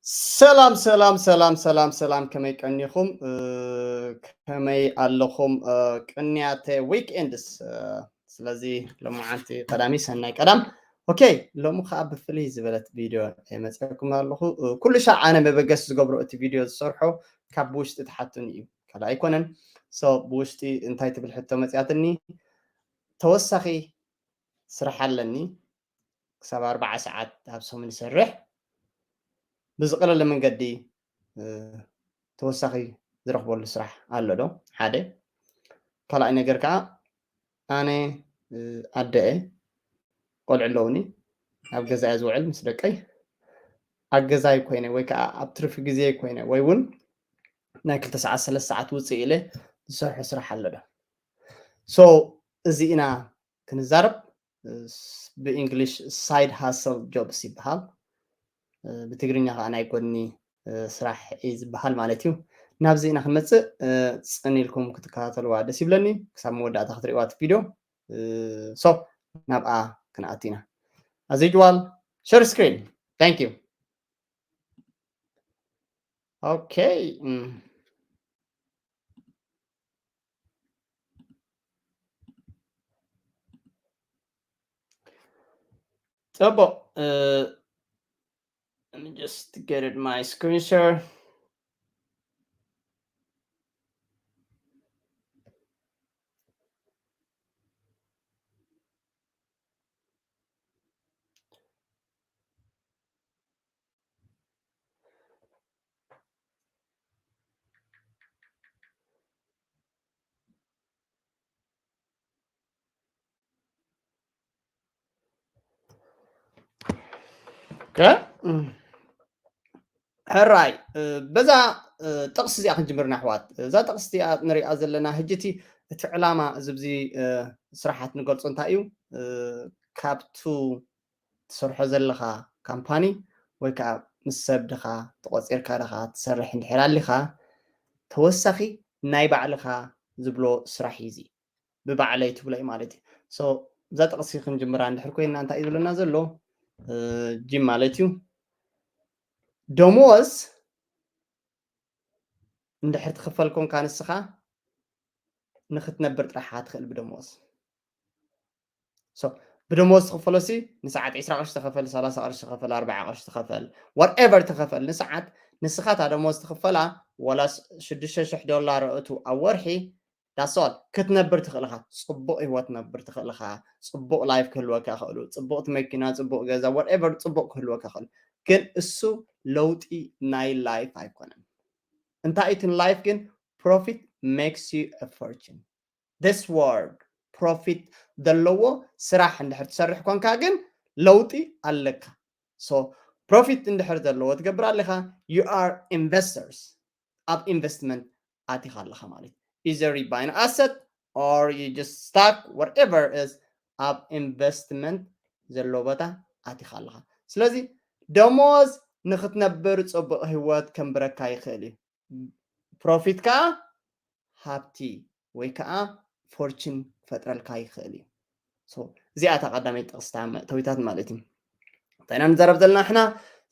ሰላም ሰላም ሰላም ሰላም ሰላም፣ ከመይ ቀኒኹም? እ፣ ከመይ ኣለኹም? እ፣ ቅንያተ ዊክኤንድስ። እ፣ ስለዚ ሎማዓንቲ ቀዳሚ ሰናይ ቀዳም። ኦኬ፣ ሎሚ ከዓ ብፍልይ ዝበለት ቪድዮ እየ መፅአኩም ኣለኹ። እ፣ ኩሉ ሻዕ ኣነ መበገሲ ዝገብሮ እቲ ቪድዮ ዝሰርሖ ካብ ብውሽጢ ትሓቱኒ እዩ፣ ካልእ ኣይኮነን። ሶ ብውሽጢ እንታይ ትብል ሕቶ መፅያትኒ? ተወሳኺ ስራሕ ኣለኒ፣ ክሳብ ኣርባዓ ሰዓት ኣብ ሰሙን ይሰርሕ። ብዝቐለለ መንገዲ፣ እ፣ ተወሳኺ ዝረኽበሉ ስራሕ ኣሎ ዶ? ሓደ። ካልኣይ ነገር ከዓ ኣነ፣ እ፣ ኣደ እየ፣ ቆልዑ ኣለውኒ፣ ኣብ ገዛ እየ ዝውዕል ምስ ደቀይ። ኣብ ገዛይ ኮይነ ወይ ከዓ ኣብ ትርፊ ግዜ ኮይነ ወይ እውን ናይ ክልተ ሰዓት ሰለስተ ሰዓት ውፅእ ኢለ ዝሰርሖ ስራሕ ኣሎ ዶ? ሶ እዚ ኢና ክንዛረብ። እ፣ ስ-፣ ብእንግሊሽ ሳይድ ሃስል ጆብስ ይበሃል። እ፣ ብትግርኛ ከዓ ናይ ጎድኒ፣ እ፣ ስራሕ እዩ ዝበሃል ማለት እዩ። ናብዚ ኢና ክንመፅእ። እ፣ ፅን ኢልኩም ክትከታተልዋ ደስ ይብለኒ። ክሳብ መወዳእታ ክትርእይዋ እቲ ቪድዮ። እ፣ ሶ ናብኣ ክንኣቱ ኢና። As usual, share screen. Thank you. ኦኬ። እም። ጽቡቕ። እ፣ let me just get it my screen share. ኦኬ። እም። ሕራይ፣ እ፣ በዛ፣ እ፣ ጥቕሲ እዚኣ ክንጅምርና ኣሕዋት። እዛ ጥቕሲ እዚኣ ንሪኣ ዘለና ሕጂ እቲ፣ እቲ ዕላማ እዚ ብዚ፣ እ፣ ስራሓት ንገልጾ እንታይ እዩ? እ፣ ካብቱ ትሰርሖ ዘለኻ ካምፓኒ ወይ ከዓ ምስ ሰብ ድኻ ተቖጺርካ ድኻ ትሰርሕ እንድሕር ኣሊኻ፣ ተወሳኺ ናይ ባዕልኻ ዝብሎ ስራሕ እዩ እዚ። ብባዕለይ ትብሎ እዩ ማለት እዩ። ሶ፣ እዛ ጥቕሲ ክንጅምራ እንድሕር ኮይና እንታይ እዩ ዝብለና ዘሎ? እ፣ ጂም ማለት እዩ። ደሞዝ እንድሕር ትኽፈል ኮንካ ንስኻ ንኽትነብር ጥራሕ ኢኻ ትኽእል ብደሞዝ። ሶ፣ ብደሞዝ ትኽፈሎሲ ንሰዓት ዕስራ ቅርሺ ተኸፈል፣ ሰላሳ ቅርሺ ተኸፈል፣ ኣርባዓ ቅርሺ ተኸፈል፣ ዋትኤቨር ተኸፈል፣ ንሰዓት ንስኻ እታ ደሞዝ ትኽፈላ ዋላ ሽዱሽተ ሽሕ ዶላር እቱ ኣብ ወርሒ፣ that's all። ክትነብር ትኽእል ኢኻ፣ ጽቡቕ ህይወት ትነብር ትኽእል ኢኻ፣ ጽቡቕ ላይፍ ክህልወካ ይኽእሉ፣ ጽቡቕቲ መኪና፣ ጽቡቕ ገዛ፣ ዋትኤቨር ጽቡቕ ክህልወካ ይኽእሉ። ግን እሱ ለውጢ ናይ ላይፍ ኣይኮነን። እንታይ እዩ እቲ ላይፍ ግን? Profit makes you a fortune. This world፣ ፕሮፊት ዘለዎ ስራሕ እንድሕር ትሰርሕ ኮንካ ግን ለውጢ ኣለካ። ሶ ፕሮፊት እንድሕር ዘለዎ ትገብር ኣለኻ፣ you are investors፣ ኣብ ኢንቨስትመንት ኣቲኻ ኣለኻ ማለት እዩ። Either you buy an asset or you just stock, whatever is፣ ኣብ ኢንቨስትመንት ዘለዎ ቦታ ኣቲኻ ኣለኻ። ስለዚ ደሞዝ ንኽትነብር ጽቡቕ ህይወት ከንብረካ ይኽእል እዩ። ፕሮፊት ከኣ ሃብቲ ወይ ከኣ ፎርችን ክፈጥረልካ ይኽእል እዩ። ሶ እዚኣ እታ ቀዳመይቲ ጥቕስታ መእተዊታት ማለት እዩ። እንታይ ኢና ንዛረብ ዘለና ንሕና?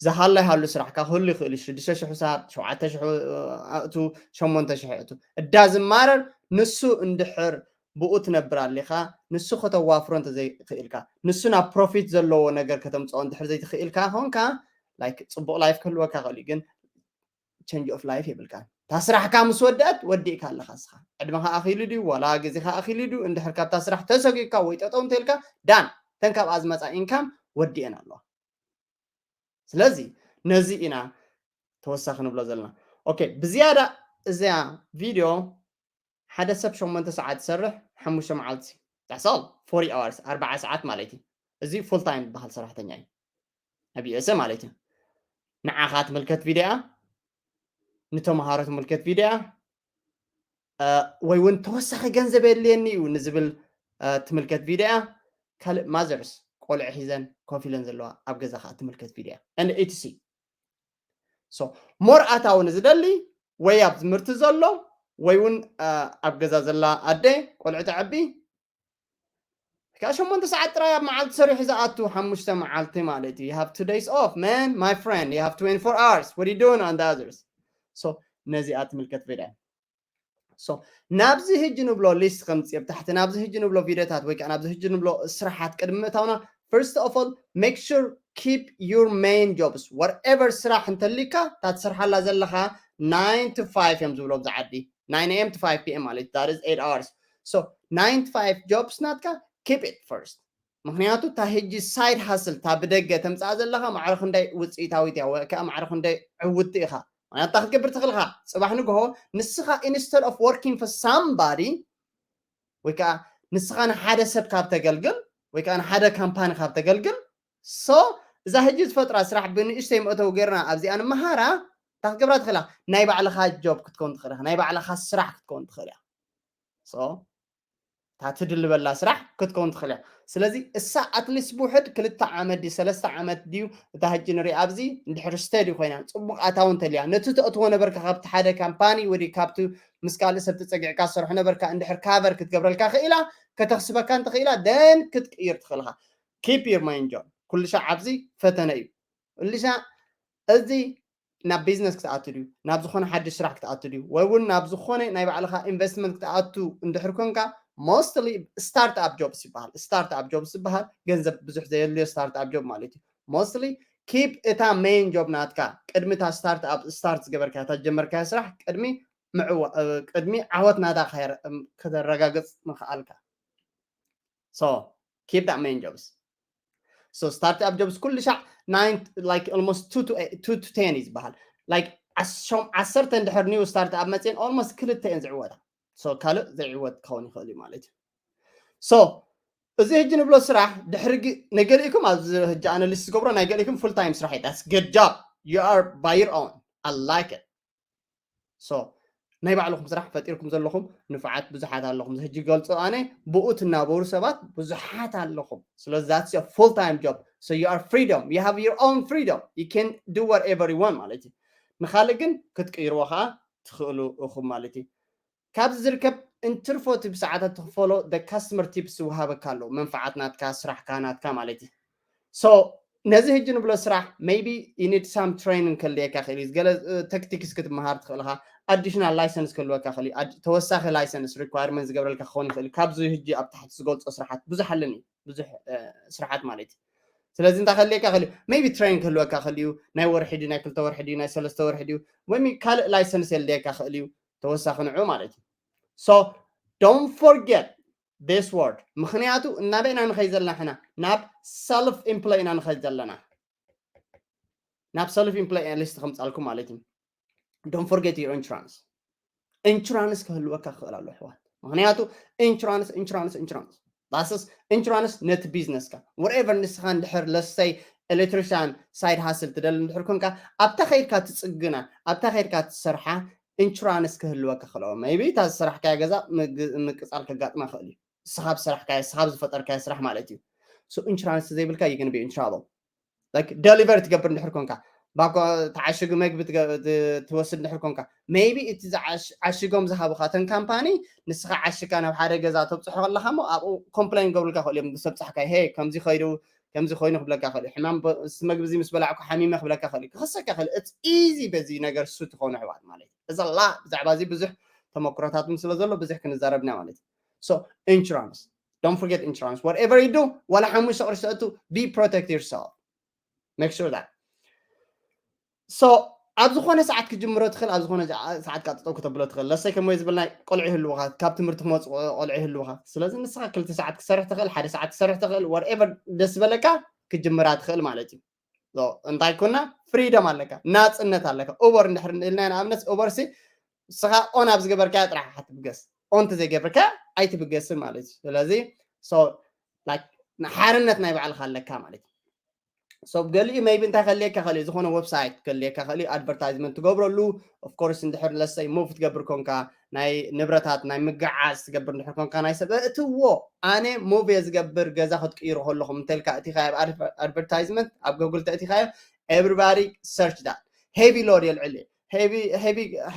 ዝሃለ ይሃሉ ስራሕካ ክህሉ ይኽእል እዩ። ሽዱሽተ ሽሕ ውሳድ፣ ሸውዓተ ሽሕ ኣእቱ፣ ሸሞንተ ሽሕ ኣእቱ። እዳ ዝማረር ንሱ እንድሕር ብኡ ትነብር ኣሊኻ፣ ንሱ ከተዋፍሮ እንተዘይክእልካ፣ ንሱ ናብ ፕሮፊት ዘለዎ ነገር ከተምፅኦ እንድሕር ዘይትኽእልካ ኾንካ፣ ላይክ፣ ፅቡቕ ላይፍ ክህልወካ ይኽእል እዩ፣ ግን ቼንጅ ኦፍ ላይፍ የብልካን። እታ ስራሕካ ምስ ወደአት ወዲእካ ኣለኻ እስኻ። ዕድመኻ ኣኺሉ ድዩ ዋላ ግዜኻ ኣኺሉ ድዩ? እንድሕር ካብታ ስራሕ ተሰጒግካ ወይ ጠጠው እንተኢልካ ዳን፣ እተን ካብኣ ዝመፃ ኢንካም ወዲአን ኣለዋ። ስለዚ ነዚ ኢና ተወሳኺ ንብሎ ዘለና። ኦኬ፣ ብዝያዳ እዚኣ ቪድዮ ሓደ ሰብ ሸሞንተ ሰዓት ይሰርሕ፣ ሓሙሽተ መዓልቲ፣ that's all፣ ፎርቲ ኣዋርስ፣ ኣርባዓ ሰዓት ማለት እዩ። እዚ ፉል ታይም ዝበሃል ሰራሕተኛ እዩ፣ ኣብ ዩ ኤስ ኤ ማለት እዩ። ንዓኻ ትምልከት ቪድያ፣ ንተምሃሮ ትምልከት ቪድያ፣ እ፣ ወይ እውን ተወሳኺ ገንዘብ የድልየኒ እዩ ንዝብል፣ እ፣ ትምልከት ቪድያ፣ ካልእ ማዘርስ ቆልዑ ሒዘን ኮፍ ኢለን ዘለዋ ኣብ ገዛ ከዓ ትምልከት ቪድያ፣ and ኢቲ ሲ። ሶ ሞር ኣታዊ ንዝደሊ ወይ ኣብ ትምህርቲ ዘሎ ወይ እውን፣ እ፣ ኣብ ገዛ ዘላ ኣደ ቆልዑ ተዐቢ፣ ካብ ሸሞንተ ሰዓት ጥራይ ኣብ መዓልቲ ሰሪሑ ዝኣቱ ሓሙሽተ መዓልቲ ማለት እዩ። You have two days off, man, my friend, you have twenty-four hours, what are you doing on the others? So ነዚኣ ትምልከት ቪድዮ። So ናብዚ ህጂ ንብሎ ሊስት ከምፅእ ኣብ ታሕቲ፣ ናብዚ ህጂ ንብሎ ቪድዮታት ወይ ከዓ ናብዚ ህጂ ንብሎ ስራሓት ቅድሚ ምእታውና፣ first of all make sure keep your main jobs, whatever ስራሕ እንተሊካ እታ ትሰርሓላ ዘለካ nine to five እዮም ዝብሎ ኣብዚ ዓዲ፣ nine a.m. to five p.m. ማለት እዩ። That is eight hours. So nine to five jobs ናትካ, keep it first። ምክንያቱ እታ ህጂ side hustle እታ ብደገ ተምፅኣ ዘለካ ማዕረ ክንደይ ውፅኢታዊት እያ ወይ ከዓ ማዕረ ክንደይ ዕውቲ ኢካ። ምክንያቱ እታ ክትገብር ትኽእል ኢካ። ፅባሕ ንግሆ ንስኻ instead of working for somebody ወይ ከዓ ንስኻ ንሓደ ሰብ ካብ ተገልግል ወይ ከዓ ንሓደ ካምፓኒ ካብ ተገልግል፣ so እዛ ህጂ ዝፈጥራ ስራሕ ብንእሽተይ መእተዊ ገይርና ኣብዚኣ ንመሃራ፣ እታ ክትገብራ ትኽእል ኢኻ። ናይ ባዕልኻ ጆብ ክትከውን ትኽእል ኢኻ። ናይ ባዕልኻ ስራሕ ክትከውን ትኽእል ኢኻ። So እታ ትድልበላ ስራሕ ክትከውን ትኽእል እያ። ስለዚ እሳ ኣትሊስት ብውሕድ ክልተ ዓመት ድዩ ሰለስተ ዓመት ድዩ እታ ህጂ ንሪኣ ኣብዚ እንድሕር ስተዲ ኮይና ፅቡቕ ኣታዊ እንተልያ ነቲ ተእትዎ ነበርካ ካብቲ ሓደ ካምፓኒ ወይ ካብቲ ምስ ካልእ ሰብ ተፀጊዕካ ዝሰርሑ ነበርካ እንድሕር ካቨር ክትገብረልካ ክኢላ ከተኽስበካ እንተኽኢላ ደን ክትቅይር ትኽእልካ። Keep your main job ኩሉ ሻዕ ኣብዚ ፈተነ እዩ። ኩሉ ሻዕ እዚ ናብ ቢዝነስ ክትኣቱ ድዩ ናብ ዝኾነ ሓድሽ ስራሕ ክትኣቱ ድዩ ወይ እውን ናብ ዝኾነ ናይ ባዕልኻ ኢንቨስትመንት ክትኣቱ እንድሕር ኮንካ mostly start up jobs ይበሃል። Start up jobs ዝበሃል ገንዘብ ብዙሕ ዘየድልዮ start up job ማለት እዩ። Mostly keep እታ main job ናትካ ቅድሚ እታ start up start ዝገበርካ እታ ዝጀመርካያ ስራሕ ቅድሚ ምዕዋ ቅድሚ ዓወት ናታ ከተረጋግፅ ምኽኣልካ። So keep that main jobs. So start up jobs ኩሉ ሻዕ nine like almost two to eight, two to ten እዩ ዝበሃል። Like ዓሰርተ እንድሕር new start up መፅን almost ክልተ እየን ዝዕወታ። So ካልእ ዘይዕወት ክኸውን ይኽእል እዩ ማለት እዩ። So እዚ ህጂ ንብሎ ስራሕ ድሕሪ ንገሊእኩም ኣብዚ ህጂ ኣናሊስት ዝገብሮ ናይ ገሊእኩም full time ስራሕ እዩ። That's good job, you are by your own, I like it። So ናይ ባዕልኹም ስራሕ ፈጢርኩም ዘለኹም ንፉዓት ብዙሓት ኣለኹም። እዚ ሕጂ ገልጾ ኣነ ብኡ ትናበሩ ሰባት ብዙሓት ኣለኹም። ስለዚ that's your full time job, so you are freedom, you have your own freedom, you can do whatever you want ማለት እዩ። ንኻልእ ግን ክትቅይርዎ ከዓ ትኽእሉ ኢኹም ማለት እዩ። ካብዚ ዝርከብ እንትርፎ እቲ ብሰዓታት ትኽፈሎ the customer tips ዝወሃበካ ኣሎ መንፋዓት ናትካ ስራሕካ ናትካ ማለት እዩ። So ነዚ ሕጂ ንብሎ ስራሕ maybe you need some training ከልየካ ክእል እዩ። ገለ ተክቲክስ ክትመሃር ትኽእል ኢኻ። Additional license ክህልወካ ክእል እዩ። ተወሳኺ license requirement ዝገብረልካ ክኸውን ይኽእል እዩ። ካብዚ ሕጂ ኣብ ታሕቲ ዝገልፆ ስራሓት ብዙሕ ኣለኒ ብዙሕ ስራሓት ማለት እዩ። ስለዚ እንታይ ከልየካ ክእል እዩ? Maybe train ክህልወካ ክእል እዩ። ናይ ወርሒ ድዩ ናይ ክልተ ወርሒ ድዩ ናይ ሰለስተ ወርሒ ድዩ ወይ ካልእ license የልየካ ክእል እዩ። ተወሳኺ ንዑ ማለት እዩ። So don't forget this word ምክንያቱ እናበይ ኢና ንኸይ ዘለና ሕና ናብ self employ ኢና ንኸይ ዘለና። ናብ self employ list ከምፃልኩም ማለት እዩ። Don't forget your insurance. Insurance ክህልወካ ክኽእል ኣሎ ኣሕዋት። ምክንያቱ insurance insurance insurance that's insurance ነቲ ቢዝነስካ whatever ንስኻ እንድሕር let's say electrician side hustle ትደሊ እንድሕር ኮንካ ኣብታ ከይድካ ትፅግና ኣብታ ከይድካ ትሰርሓ insurance ክህልወካ ክኽእል ኣሎ። Maybe እታ ዝሰራሕካያ ገዛ ምቅፃል ከጋጥማ ክእል እዩ። ንስኻ ብሰራሕካዮ ንስኻ ብዝፈጠርካዮ ስራሕ ማለት እዩ። So insurance ዘይብልካ you gonna be in trouble. Like delivery ትገብር እንድሕር ኮንካ ባኮ ተዓሽጉ መግቢ ትወስድ እንድሕር ኮንካ maybe እቲ ዓሽጎም ዝሃቡካ እተን ካምፓኒ ንስኻ ዓሽካ ናብ ሓደ ገዛ ተብፅሖ ከለካ ሞ ኣብኡ complain ገብሩልካ ክእል እዮም። ብሰብፃሕካ ሄ ከምዚ ከይዱ ከምዚ ኮይኑ ክብለካ ክእል እዩ። ሕማም መግቢ እዚ ምስ በላዕኩ ሓሚመ ክብለካ ክእል እዩ። ክኸሰካ ክእል it's easy በዚ ነገር ሱ ትኾኑ ኣሕዋት ማለት እዩ። እዚ ላ ብዛዕባ እዚ ብዙሕ ተመክሮታትን ስለ ዘሎ ብዙሕ ክንዛረብና ማለት እዩ። So insurance don't forget insurance whatever you do ዋላ ሓሙሽተ ቅርሺ ተእቱ be protect yourself make sure that so ኣብ ዝኾነ ሰዓት ክጅምሮ ትኽእል ኣብ ዝኾነ ሰዓት ቃጥጠው ክተብሎ ትኽእል። ለሰይ ከመይ ዝበልና ቆልዑ ይህልውኻ ካብ ትምህርቲ ክመፁ ቆልዑ ይህልውኻ። ስለዚ ንስኻ ክልተ ሰዓት ክሰርሕ ትኽእል ሓደ ሰዓት ክሰርሕ ትኽእል whatever ደስ በለካ ክጅምራ ትኽእል ማለት እዩ። እንታይ ኮና freedom ኣለካ ናፅነት ኣለካ። ኡበር እንድሕር ኢልና ንኣብነት ኡበር ሲ ንስኻ on ኣብ ዝገበርካዮ ጥራሕ ኢኻ ትብገስ on ተዘይገብርካ ኣይትብገስን ማለት እዩ። ስለዚ ሓርነት ናይ ባዕልካ ኣለካ ማለት እዩ። So ገሊኡ maybe እንታይ ከልየካ ከልዩ ዝኾነ website ከልየካ ከልዩ advertisement ትገብረሉ of course እንድሕር let's say move ትገብር ኮንካ ናይ ንብረታት ናይ ምግዓዝ ትገብር እንድሕር ኮንካ ናይ ሰብ እትዎ ኣነ move እየ ዝገብር ገዛ ክትቅይሩ ከለኹም እንተልካ እቲኻዮ advertisement ኣብ Google ተእቲኻዮ everybody search that heavy load የልዕል heavy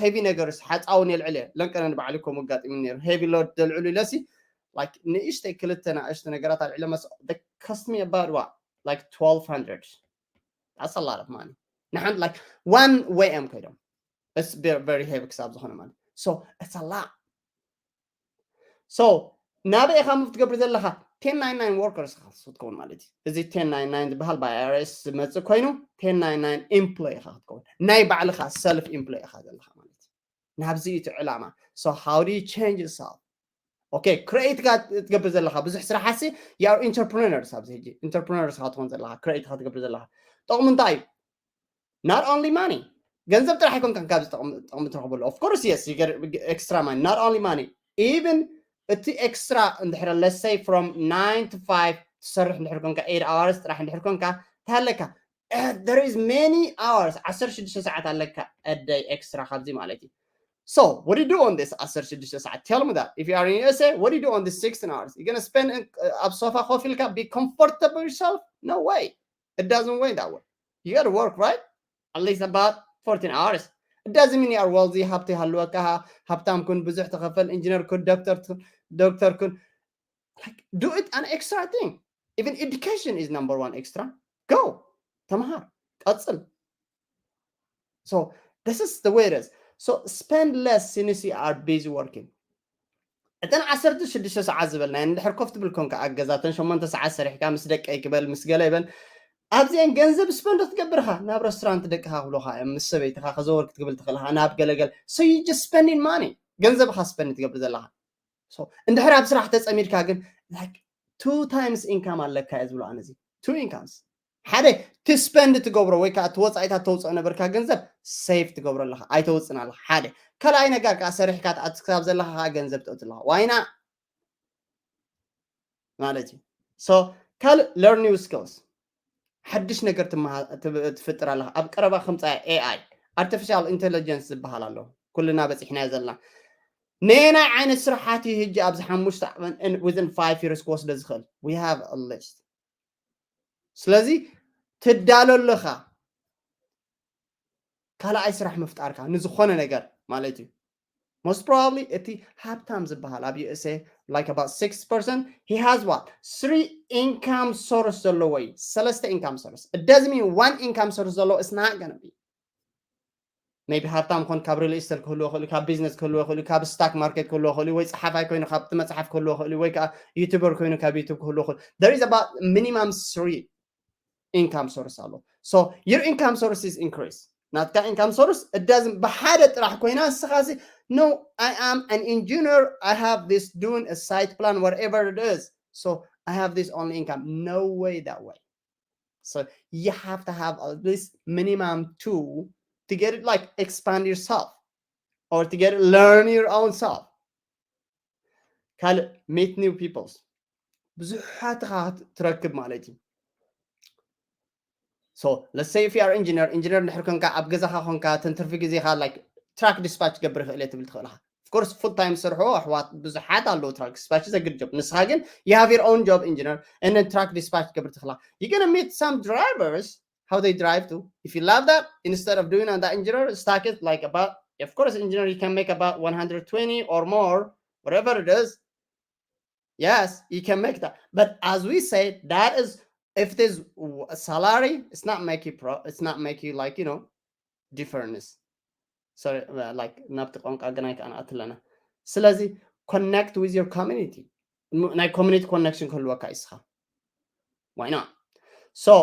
heavy ነገርስ ሓፃውን የልዕል ለንቀነ ንባዕሉ ከምኡ ኣጋጢሙ ነይሩ heavy load ዘልዕሉ ኢለሲ like ንእሽተይ ክልተ ንእሽተ ነገራት ኣልዒሎም መስ cost me about what, like twelve hundred. That's a lot of money. ንሓንቲ like one way እዮም ከይዶም it's very heavy ክሳብ ዝኾነ ማለት so it's a lot. So ናበይ ኢኻ move ትገብር ዘለኻ? Ten ninety-nine workers ኢኻ ክትከውን ማለት እዩ። እዚ ten ninety-nine ዝበሃል by I R S ዝመፅእ ኮይኑ ten ninety-nine employee ኢኻ ክትከውን፣ ናይ ባዕልኻ self employee ኢኻ ዘለኻ ማለት እዩ። ናብዚ እዩ እቲ ዕላማ። So how do you change yourself? Okay, create ካ ትገብር ዘለኻ ብዙሕ ስራሓሲ you are entrepreneurs ኣብዚ ሕጂ entrepreneurs ኢኻ ትኾን ዘለኻ create ኢኻ ትገብር ዘለኻ። ጥቕሙ እንታይ እዩ? Not only money ገንዘብ ጥራሕ ኣይኮንካን ካብዚ ጥቕሚ ትረኽበሉ። Of course yes, you get extra money, not only money, even እቲ extra እንድሕር let's say from nine to five ትሰርሕ እንድሕር ኮንካ eight hours ጥራሕ እንድሕር ኮንካ ታለካ there is many hours ዓሰርተ ሽዱሽተ ሰዓት ኣለካ a day extra ካብዚ ማለት እዩ። So what do you do on this ዓሰርተ ሽዱሽተ ሰዓት? Tell me that. If you are in U S A, what do you do on this sixteen hours? You gonna spend ኣብ ሶፋ ኮፍ ኢልካ be comfortable yourself? No way. It doesn't work that way. You gotta work, right? At least about fourteen hours. It doesn't mean you are wealthy. ሃብቲ ሃልወካ ሃብታም ኩን ብዙሕ ተኸፈል ኢንጂነር ኩን ዶክተር ዶክተር ኩን like do it an extra thing. Even education is number one extra. Go ተምሃር ቀጽል። So this is the way it is. So spend less since you are busy working. እተን ዓሰርተ ሽዱሽተ ሰዓት ዝበልናየን እንድሕር ኮፍ ትብል ኮንካ ኣብ ገዛ እተን ሸሞንተ ሰዓት ሰሪሕካ ምስ ደቀይ ክበል ምስ ገለ ይበል ኣብዚአን ገንዘብ spend ክትገብር ኢኻ። ናብ restaurant ደቅኻ ክብሉኻ እዮም ምስ ሰበይትኻ ከዘወር ክትብል ትኽእል ኢኻ ናብ ገለገል so you just spending money ገንዘብኻ spend ትገብር ዘለኻ። So እንድሕር ኣብ ስራሕ ተፀሚድካ ግን like two times income ኣለካ እየ ዝብሎ ኣነ እዚ two incomes ሓደ to spend ትገብሮ ወይ ከዓ እቲ ወፃኢታት ተውፅኦ ነበርካ ገንዘብ save ትገብሮ ኣለካ ኣይተውፅን ኣለካ ሓደ ካልኣይ ነገር ከዓ ሰሪሕካ ትኣትክሳብ ዘለካ ከዓ ገንዘብ ተእት ኣለካ ዋይና ማለት እዩ። So ካልእ learn new skills ሓድሽ ነገር ትፍጥር ኣለካ ኣብ ቀረባ ከምፃ AI artificial intelligence ዝበሃል ኣሎ ኩልና በፂሕናዮ ዘለና ነየናይ ዓይነት ስራሓት እዩ ህጂ ኣብዚ ሓሙሽተ ዓመት within five years ክወስዶ ዝኽእል we have a list ስለዚ ትዳሎ ኣለኻ ካልኣይ ስራሕ ምፍጣርካ ንዝኾነ ነገር ማለት እዩ most probably እቲ ሃብታም ዝበሃል ኣብ USA like about sixty percent he has what three income source ዘለዎ እዩ ሰለስተ income source it doesn't mean one income source ዘለዎ it's not gonna be maybe ሃብታም ኾን ካብ real estate ክህልዎ ይኽእሉ ካብ business ክህልዎ ይኽእሉ ካብ stock market ክህልዎ ይኽእሉ ወይ ፀሓፋይ ኮይኑ ካብቲ መፅሓፍ ክህልዎ ይኽእሉ ወይ ከዓ YouTuber ኮይኑ ካብ YouTube ክህልዎ ይኽእሉ there is about minimum three income source ኣሎ so your income source is increase ናትካ income source it doesn't ብሓደ ጥራሕ ኮይና ንስኻ no I am an engineer I have this doing a site plan whatever it is so I have this only income no way that way so you have to have at least minimum two to get it like expand yourself or to get it learn your own self ካልእ meet new peoples ብዙሓት ኢኻ ትረክብ ማለት እዩ so let's say if you are engineer engineer እንድሕር ኮንካ ኣብ ገዛኻ ኮንካ ተንትርፊ ግዜኻ like truck dispatch ገብር ይኽእል እየ ትብል ትኽእል ኢኻ of course full time ዝሰርሑ ኣሕዋት ብዙሓት ኣለዉ truck dispatch ዘግድ job ንስኻ ግን you have your own job engineer and then truck dispatch ገብር ትኽእላ you gonna meet some drivers how they drive to if you love that instead of doing on that engineer stack it like about of course engineer you can make about one hundred twenty or more whatever it is yes you can make that but as we say that is if it is a salary it's not make you pro it's not make you like you know difference so uh, like ናብቲ ቋንቋ ግን ኣይከኣንኣት ኣለና ስለዚ connect with your community ናይ community connection ክህልወካ ይስኻ why not so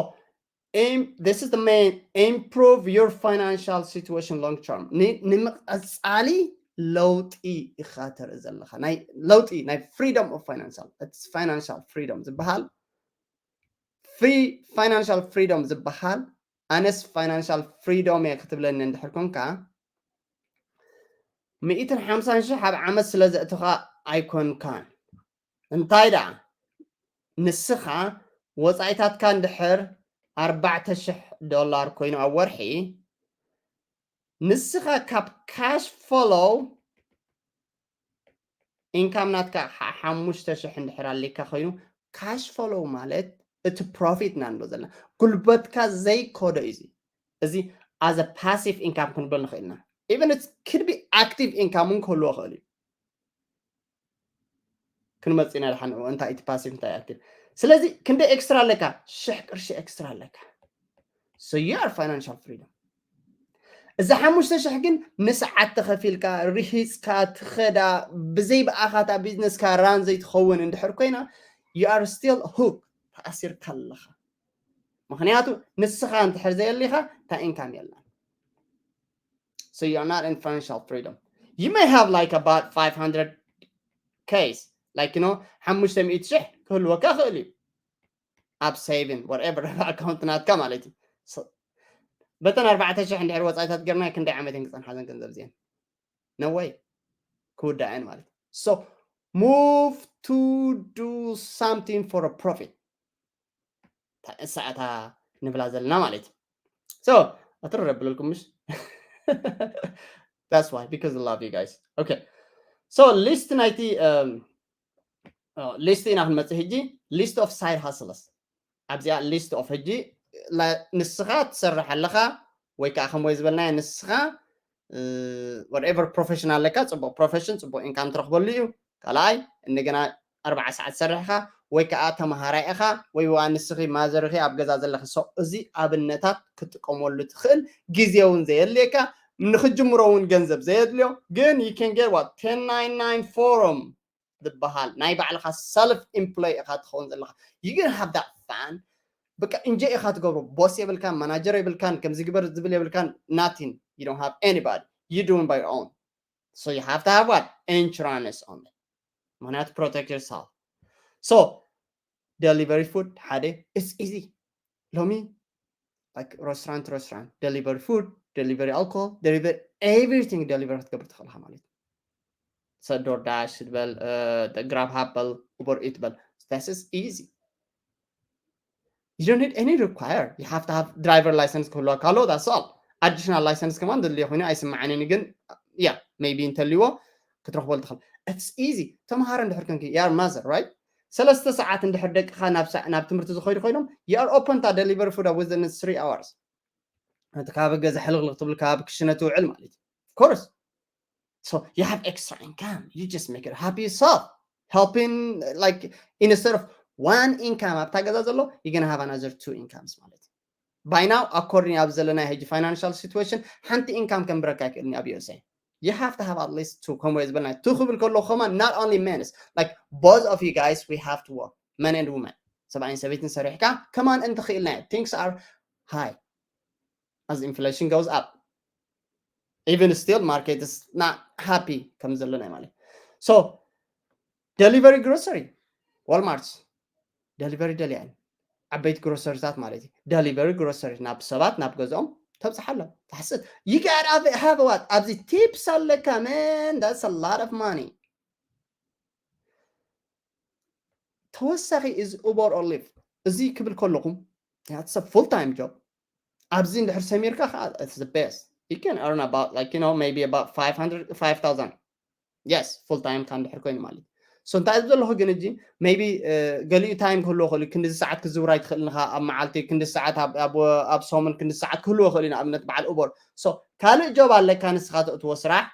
aim this is the main improve your financial situation long term ንምቐፃሊ ለውጢ ኢኻ ተርኢ ዘለኻ ናይ ለውጢ ናይ freedom of financial it's financial freedom ዝበሃል free financial freedom ዝበሃል ኣነስ financial freedom እየ ክትብለኒ እንድሕር ኮንካ ሚእትን ሓምሳን ሽሕ ኣብ ዓመት ስለ ዘእትኻ ኣይኮንካን እንታይ ደኣ ንስኻ ወፃኢታትካ እንድሕር ኣርባዕተ ሽሕ ዶላር ኮይኑ ኣብ ወርሒ ንስኻ ካብ cash flow income ናትካ ሓሙሽተ ሽሕ እንድሕር ኣሊካ ኮይኑ cash flow ማለት እቲ profit ኢና ንብሎ ዘለና ጉልበትካ ዘይኮዶ እዩ እዚ as a passive income ክንብል ንኽእል ኢና even it could be active income እውን ክህልዎ ይኽእል እዩ ክንመጽእ ኢና ድሓን ንዕኡ እንታይ እቲ ፓሲቭ እንታይ ይኣክል። ስለዚ ክንደይ ኤክስትራ ኣለካ? ሽሕ ቅርሺ ኤክስትራ ኣለካ። So you are financial freedom። እዛ ሓሙሽተ ሽሕ ግን ንሰዓት ተኸፊልካ ርሂፅካ ትኸዳ ብዘይ ብኣኻ እታ ቢዝነስካ ራን ዘይትኸውን እንድሕር ኮይና you are still hook፣ ተኣሲርካ ኣለኻ። ምክንያቱ ንስኻ እንድሕር ዘየሊኻ እታ ኢንካም የላን። So you are not in financial freedom. You may have like about five hundred Ks, like, you know, ሓሙሽተ ሚእቲ ሽሕ ክህልወካ ይኽእል እዩ ኣብ ሴቪንግ whatever ኣካውንት ናትካ ማለት እዩ። በተን ኣርባዕተ ሽሕ እንድሕር ወፃኢታት ገርና ክንደይ ዓመት እየን ክፀንሓ ዘን ገንዘብ እዚአን? No way። ክውዳእን ማለት እዩ። So move to do something for a profit። እሳእታ ንብላ ዘለና ማለት እዩ። So ኣትረረ ብለልኩም ምሽ? That's why, because I love you guys. Okay, so ሊስት ናይቲ ሊስት ኢና ክንመፅእ ሕጂ። List of side hustles። ኣብዚኣ ሊስት ኦፍ ሕጂ ንስኻ ትሰርሕ ኣለኻ ወይ ከዓ ከምወይ ዝበልናዮ ንስኻ whatever ፕሮፌሽን ኣለካ፣ ፅቡቅ ፕሮፌሽን ፅቡቅ ኢንካም ትረክበሉ እዩ። ካልኣይ እንደገና ኣርባዓ ሰዓት ትሰርሕ ኢኻ ወይ ከዓ ተምሃራይ ኢኻ ወይ ዋ ንስኺ ማዘርኺ ኣብ ገዛ ዘለኺ ሰው፣ እዚ ኣብነታት ክትጥቀመሉ ትኽእል። ግዜ እውን ዘየድልየካ፣ ንክጅምሮ እውን ገንዘብ ዘየድልዮ፣ ግን you can get what ten ninety-nine forum ዝበሃል ናይ ባዕልኻ ሰልፍ ኢምፕሎይ ኢኻ ትኸውን ዘለኻ። You gonna have that fun። በቃ እንጆይ ኢኻ ትገብሮ። ቦስ የብልካን፣ ማናጀር የብልካን፣ ከምዚ ግበር ዝብል የብልካን። Nothing, you don't have anybody, you doing by your own. So you have to have what? Insurance on it. ምክንያቱ protect yourself. So delivery food ሓደ, it's easy። ሎሚ like restaurant restaurant delivery food, delivery alcohol, delivery everything delivery ክትገብር ትኽእልካ ማለት እዩ። So DoorDash ትበል፣ Grubhub በል፣ Uber Eats በል። This is easy. You don't need any require. You have to have driver license ክህልወካ ኣለዎ። That's all. Additional license ከማን ዘድልዮ ኮይኑ ኣይስምዓንን፣ ግን yeah, maybe እንተልዎ ክትረኽበሉ ትኽእል። It's easy. ተምሃሮ እንድሕር ኮንኪ፣ you are mother, right? ሰለስተ ሰዓት እንድሕር ደቅኻ ናብ ሰ-፣ ናብ ትምህርቲ ዝኸይዱ ኮይኖም you are open to delivery food within three hours. እቲ ካብ ገዛ ሕልኽልኽ ትብል ካብ ክሽነ ትውዕል ማለት እዩ። Of course. So you have extra income. You just make it happy yourself. Helping, like, instead of one income ኣብታ ገዛ ዘሎ, you're gonna have another two incomes ማለት እዩ። By now, according ኣብ ዘለና ሕጂ financial situation ሓንቲ ኢንካም ከንብረካ ኣይክእልን ኣብ USA። You have to have at least two። ከምኡ ዝበልና two ክብል ከሎ ከማን not only men's, like, both of you guys, we have to work, men and women። ሰብኣይን ሰበይትን ሰሪሕካ ከማን እንተኽኢልና things are high as inflation goes up. Even still market is not happy ከም ዘለና ማለት። So delivery grocery፣ Walmart delivery ደልያን፣ ዓበይቲ ግሮሰሪታት ማለት እዩ። Delivery grocery ናብ ሰባት ናብ ገዝኦም ተብፅሓሎም፣ ትሓስት። You gotta have what? ኣብዚ ቲፕስ ኣለካ man, that's a lot of money። ተወሳኺ is Uber or Lyft። እዚ ክብል ከለኹም it's a full time job። ኣብዚ እንድሕር ሰሚርካ ከዓ it's the best። You can earn about, like, you know, maybe about five hundred, five thousand. Yes, full time ካ እንድሕር ኮይኑ ማለት እዩ። So እንታይ ዘለኹ ግን እጂ maybe ገሊኡ ታይም ክህልዎ ክእል፣ ክንዲ ሰዓት ክዝውር ኣይትኽእል ንኻ ኣብ መዓልቲ ክንዲ ሰዓት ኣብ ሰሙን ክንዲ ሰዓት ክህልዎ ክእል እዩ። ንኣብነት በዓል ኡበር። So ካልእ ጆብ ኣለካ ንስኻ ተእትዎ ስራሕ።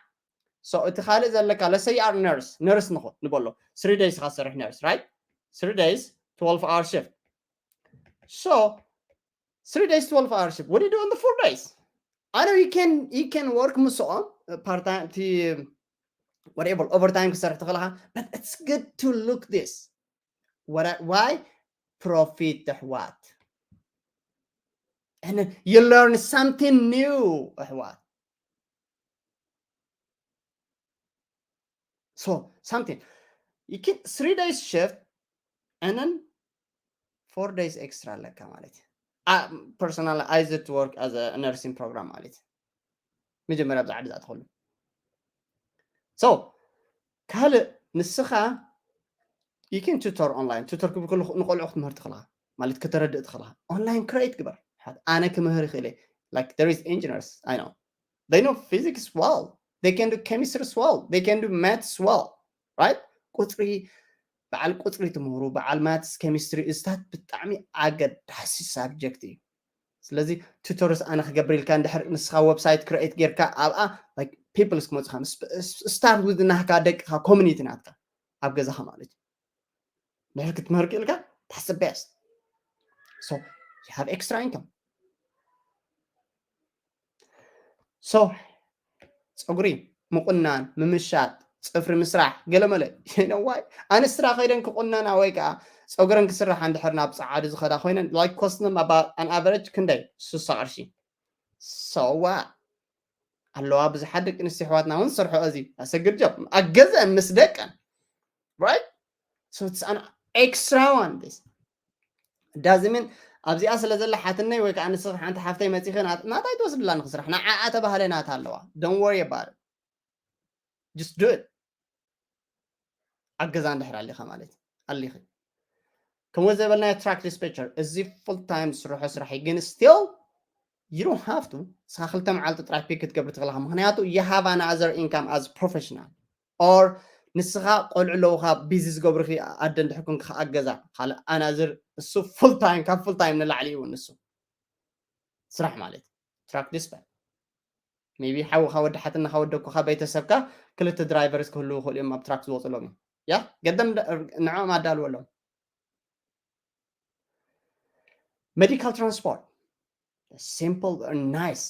So እቲ ካልእ ዘለካ let's say you are nurse, ነርስ ንኾ ንበሎ፣ three days ካ ትሰርሕ ነርስ፣ right? Three days, twelve hour shift። So three days, twelve hour shift. What do you do on the four days? I know you can, you can work ምስኦም part time፣ whatever, overtime ክሰርሕ ትኽእል ኢኻ, but it's good to look this. What I, why? Profit ኣሕዋት። And then you learn something new ኣሕዋት። So something, you can three days shift and then four days extra ኣለካ ማለት እዩ። Personally, I used to work as a nursing program ማለት እዩ። መጀመርያ ኣብዚ ዓዲ ዝኣተኸሉ። So ካልእ ንስኻ you can tutor online። ቱተር ክብል ከለኹ ንቆልዑ ክትምህር ትኽእልኻ ማለት ከተረድእ ትኽእልኻ። ኦንላይን ክሬት ግበር። ኣነ ክምህር ይኽእል እየ። Like there is engineers I know, they know physics well, they can do chemistry as well, they can do maths well, right? ቁፅሪ፣ በዓል ቁፅሪ ትምህሩ፣ በዓል ማትስ፣ ኬሚስትሪ፣ እዚታት ብጣዕሚ ኣገዳሲ ሳብጀክት እዩ። ስለዚ ቱቶርስ ኣነ ክገብር ኢልካ እንድሕር ንስኻ ዌብሳይት ክሬት ጌርካ ኣብኣ like people ክመፁኻ start with ናህካ ደቅኻ ኮሚኒቲ ናትካ ኣብ ገዛኻ ማለት እዩ። ድሕር ክትምህር ክእልካ that's the best. So you have extra income. So ፀጉሪ ምቁናን፣ ምምሻጥ፣ ፅፍሪ ምስራሕ፣ ገለመለ ይነዋይ ኣንስትራ ከይደን ክቁነና ወይ ከዓ ፀጉረን ክስራሕ እንድሕር ናብ ፀዓዱ ዝኸዳ ኮይነን like cost them about an average ክንደይ? ስሳ ቅርሺ። So what? ኣለዋ ብዙሓት ደቂ ኣንስትዮ ኣሕዋትና እውን ዝሰርሖ እዚ ኣሰግድ ጆብ ኣገዘን ምስ ደቀን right? So it's an extra one this doesn't mean ኣብዚኣ ስለ ዘላ ሓትነይ ወይ ከዓ ንስኺ ሓንቲ ሓፍተይ መፂኺ ናት- ናታይ ትወስድላ ንክስራሕ ንዓኣ ተባህለ ናት ኣለዋ don't worry about it just do it ኣገዛ እንድሕር ኣሊኻ ማለት እዩ ኣሊኺ ከምኡ ዘበልናዮ track dispatcher እዚ full time ስርሖ ስራሕ እዩ ግን still you don't have to ንስኻ ክልተ መዓልቲ ጥራይ ፒክ ክትገብር ትኽእልኻ ምክንያቱ you have another income as professional or ንስኻ ቆልዑ ኣለውኻ ቢዚ ዝገብሩኺ ኣደ እንድሕር ኮንካ ኣገዛ ካልእ ኣናዝር እሱ full time ካብ full time ንላዕሊ እዩ ንሱ ስራሕ ማለት track dispatch maybe ሓውኻ ወዲ ሓትንኻ ወደኩኻ ቤተሰብካ ክልተ drivers ክህልዉ ይኽእሉ እዮም ኣብ track ዝወፅሎም እዩ ያ ገደም ንዕኦም ኣዳልወሎም medical transport simple and nice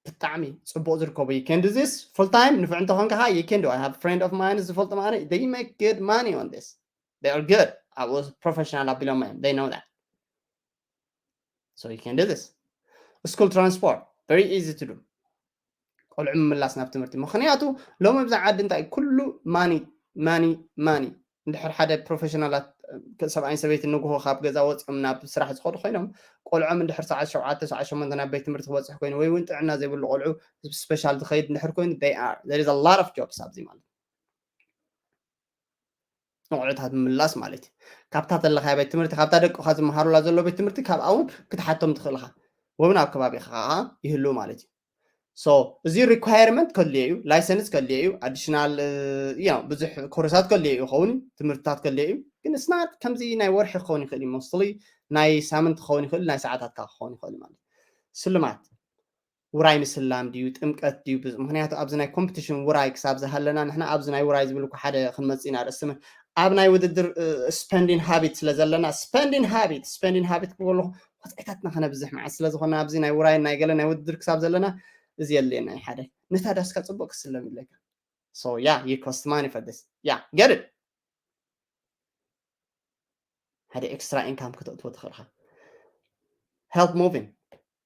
ብጣዕሚ ፅቡቅ ዝርከቡ you can do this full time ንፍዕ እንተኾንካ you can do I have friend of mine ዝፈልጡ ማለት they make good money on this they are good I was professional ኣቢሎም እዮም they know that so you can do this school transport very easy to do ቆልዑ ምምላስ ናብ ትምህርቲ ምክንያቱ ሎም ኣብዚ ዓዲ እንታይ ኩሉ ማኒ ማኒ ማኒ እንድሕር ሓደ ፕሮፌሽናላት ሰብኣይን ሰበይትን ንግሆ ካብ ገዛ ወፅኦም ናብ ስራሕ ዝኸዱ ኮይኖም ቆልዖም እንድሕር ሰዓት ሸውዓተ ሰዓት ሸሞንተ ናብ ቤት ትምህርቲ ክበፅሕ ኮይኑ ወይ እውን ጥዕና ዘይብሉ ቆልዑ ስፔሻል ዝኸይድ እንድሕር ኮይኑ they are there is a lot of jobs ኣብዚ ማለት ንቆልዑታት ምምላስ ማለት እዩ ካብታ ዘለካ ቤት ትምህርቲ ካብታ ደቅካ ዝመሃሩላ ዘሎ ቤት ትምህርቲ ካብኣ እውን ክትሓቶም ትኽእል ኢኻ ወብን ኣብ ከባቢኻ ከዓ ይህሉ ማለት እዩ so እዚ requirement ከድልዮ እዩ license ከድልዮ እዩ additional ብዙሕ ኮርሳት ከድልዮ እዩ ይኸውን ትምህርትታት ከድልዮ እዩ ግን it's not ከምዚ ናይ ወርሒ ክኸውን ይኽእል እዩ mostly ናይ ሳምንት ክኸውን ይኽእል ናይ ሰዓታት ክኸውን ይኽእል ማለት ስልማት ውራይ ምስላም ድዩ ጥምቀት ድዩ ምክንያቱ ኣብዚ ናይ ኮምፒቲሽን ውራይ ክሳብ ዝሃለና ንሕና ኣብዚ ናይ ውራይ ዝብል ሓደ ክንመፅእ ኢና ርእስምን ኣብ ናይ ውድድር spending habit ስለ ዘለና spending habit spending habit ክብሎ ኣለኹ ወፃኢታትና ከነብዝሕ መዓት ስለ ዝኾነ ኣብዚ ናይ ውራይ ናይ ገለ ናይ ውድድር ክሳብ ዘለና እዚ የድልየና እዩ ሓደ ነታ ዳስካ ፅቡቅ ክስለም ይለካ so yeah you cost money for this yeah get it ሓደ extra income ክተእትዎ ትኽእልካ help moving